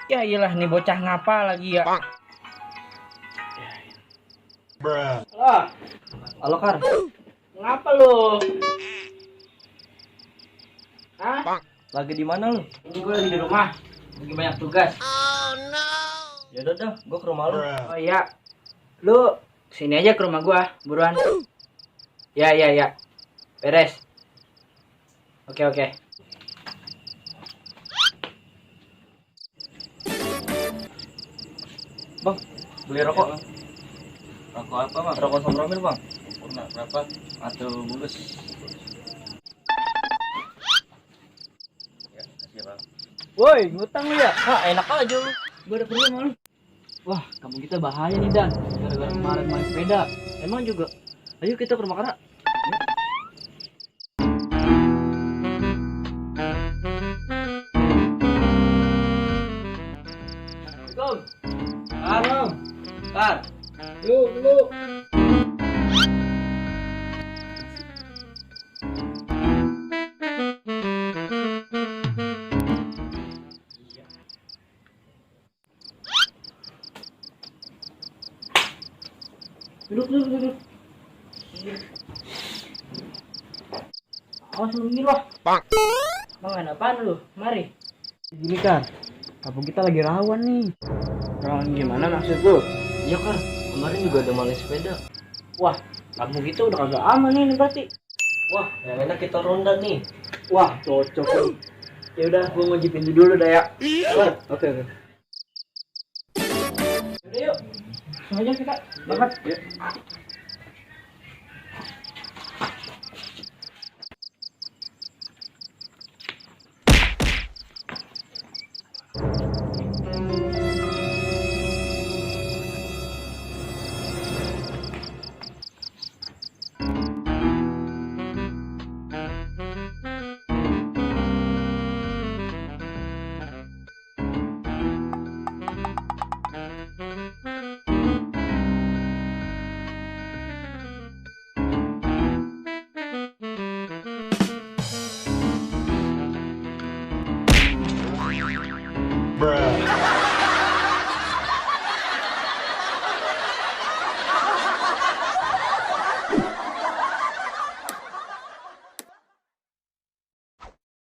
Ya iyalah nih bocah ngapa lagi ya? Halo, Halo Kar, ngapa lu? Hah? lagi di mana lu? Ini gue lagi di rumah, lagi banyak tugas. Ya udah dah, gua ke rumah lu. Oh iya, lu sini aja ke rumah gua, buruan. Ya ya ya, beres. Oke oke. Bang, beli rokok. Rokok apa bang? Rokok Sombromil bang. Sempurna berapa? Atau bungkus. Ya, kasih bang. Woi, ngutang lu ya? Ah, enak aja lu. Gua ada perlu sama lu. Wah, kampung kita bahaya nih Dan. Gara-gara kemarin main sepeda. Emang juga. Ayo kita ke rumah Kara. Assalamualaikum. Kar, Kar. Lu. Duduk. Awas lu minggir wah. Bang, ada apaan lu? Mari. Gini kan, kampung kita lagi rawan nih. Rawan gimana maksud lu? Iya Kar, kemarin juga ada maling sepeda. Wah, kampung kita udah kagak aman nih berarti. Wah, yang enak kita ronda nih. Wah, cocok nih. Ya udah, gua ngojipin dulu dah ya. Oke. Yaudah yuk. Langsung aja kita berangkat.